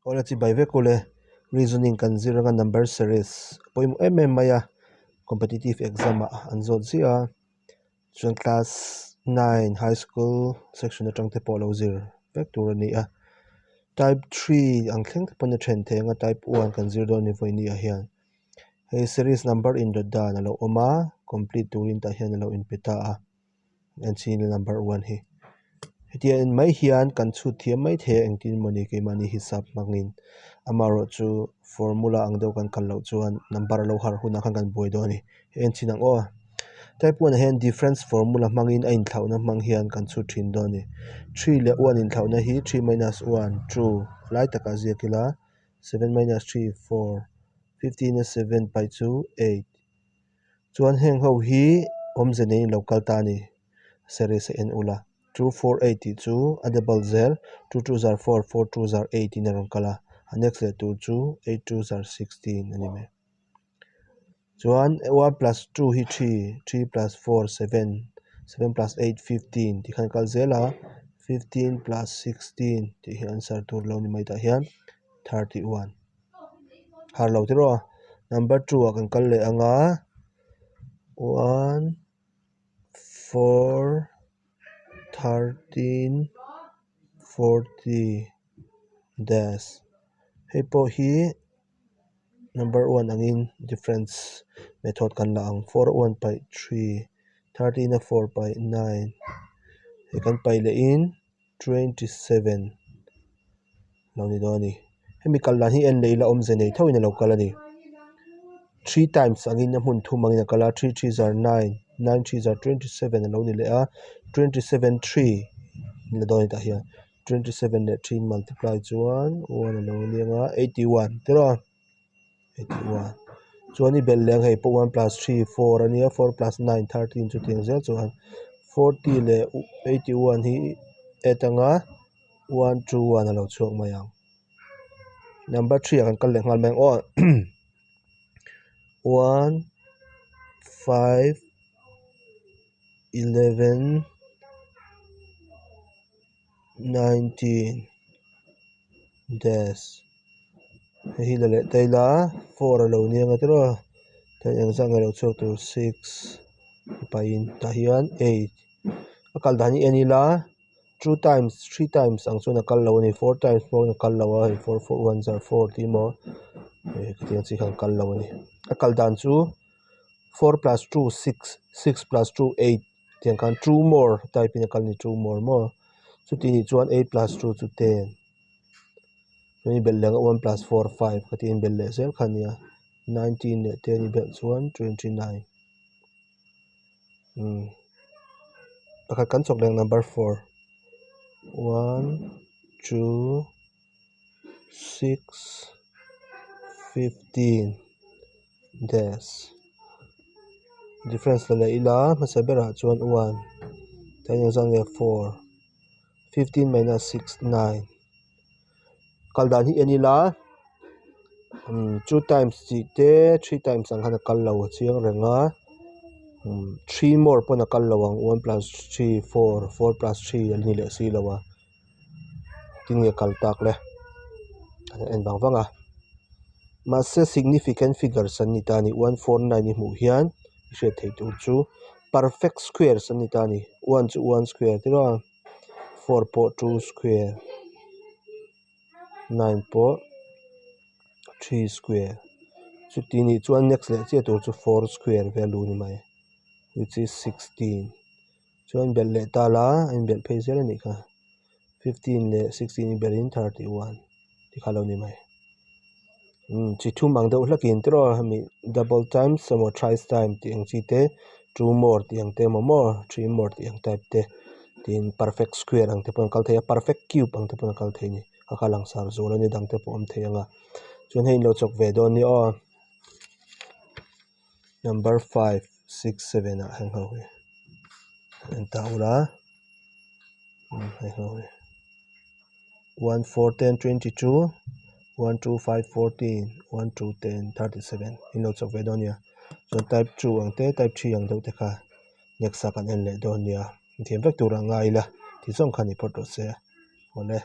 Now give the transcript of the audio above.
Awle chibai vek ule reasoning kan zir anga number series a pawimawh em em mai a competitive exam ah an zawt ziah a chuan class nine high school section atang te pawh lo zir vek tur a ni a type three ang thleng te pawn a then thei anga type one kan zir dawn a ni vawiin ah hian hei series number indawt dan a lo awm a complete turin tah hian a lo inpe ta a. Enchhin number one hi hetia en mai hian kan chhut thiam mai thei a engtin mawni keimahni hisap hmangin amaherawh chu formula ang deuh kan kal loh chuan number a lo har hunah khan kan buai dawn a ni hei en chhin ang aw type one ah hian difference formula hmangin a inthlauhna hmang hian kan chhut thin dawn a ni three leh one inthlauhna hi three minus one two lai takah ziak ila seven minus three four fifteen a seven paih chu eight. Chuan heng ho hi awmze neiin lo kal ta a ni series a en ula two four eight tih chu a double zel two two zar four four two zar eight in a rawn kal a a next leh tur chu eight two zar sixteen a ni mai chuan one plus two hi three three plus four seven seven plus eight fifteen tih khan a kal zel a fifteen plus sixteen tih hi answer tur lo ni mai tah hian thirty one. Har lo tiraw number two ah kan kal leh ang a one four thirteen forty dash hei pawh hi number one angin difference method kan la ang four one paih three thirteen a four paih nine hei kan paih leh in. 27 lo ni dawn a ni hemi kal dan hi en leh ila awmze nei thauhin a lo kal a ni three times angin a hmun thum angin a kal a three three zar nine nine three zar 27 a lo ni leh a 27 three in la dawn a ni tah hian 27 leh three in multiply chuan one a lo ni ang a 81 tiraw 81 chuan i belh leh ang hei pawh one plus three four a nia four plus nine thirteen chutiang zel chuan forty leh 81 hi add anga one two one a lo chhuak mai ang number three ah kan kal leh nghal mai ang aw one five eleven nineteen dash hei hi la leh ta ila four a lo nia nga tiraw chuan engzah nge lo chhuak tur six pahin tah hian eight a kal dan hi en ila two times three times ang chuan a kal lo a ni four times pawh a kal lo a hei four four one zar four tih emaw khatiang chi khan a kal lo a ni a kal dan chu four plus two six six plus two eight. Tiang khan two more type in a kal a ni two more maw chuti nih chuan eight plus two chu ten chuan i belh leh ang a one plus four five kha tiin belh leh zel kha a nia nineteen leh ten i belh chuan twenty nine umm pakhat kan chawk leh ang number four one two six fifteen. Dash difference la leh ila hmasa berah chuan one tlai engzah nge four fifteen minus six nine kal dan hi en ila umm two times tih te three times ang khan a kal lo a chiang reng a umm three more pawn a kal lo ang one plus three four four plus three a ni leh si lo a. Tinge kal tak le an en vang vang a mahse significant figures an ni ta a ni one four nine i hmuh hian i hriat theih tur chu perfect squares an ni ta a ni one chu one square tiraw four pawh two square nine pawh three square chuti nih chuan next leh chiah tur chu four square value a ni mai which is sixteen. Chuan belh leh ta la a inbelh phei zel a nih kha fifteen leh sixteen i belhin 31 ti kha lo ni mai umm chi thum ang deuh hlakin tiraw hemi double times emaw thrice time tih ang chi te two more tih ang te emaw maw three more tih ang type te tin perfect square ang te pawh an kal thei a perfect cube ang te pawh an kal thei a ni kha kha langsar zual a ni dang te pawh a awm thei ang a chuan hei in lo chawk ve dawn nia aw. Number five six seven ah heng ho hi an ta ula heng ho hi one four ten twenty two one two five fourteen one two ten thirty seven in lo chawk ve dawn nia chuan type two ang te type three ang deuh te kha next ah kan en leh dawn nia inthiam vek tur ah ngai ila tih zawng kha ni phawt rawh se awle.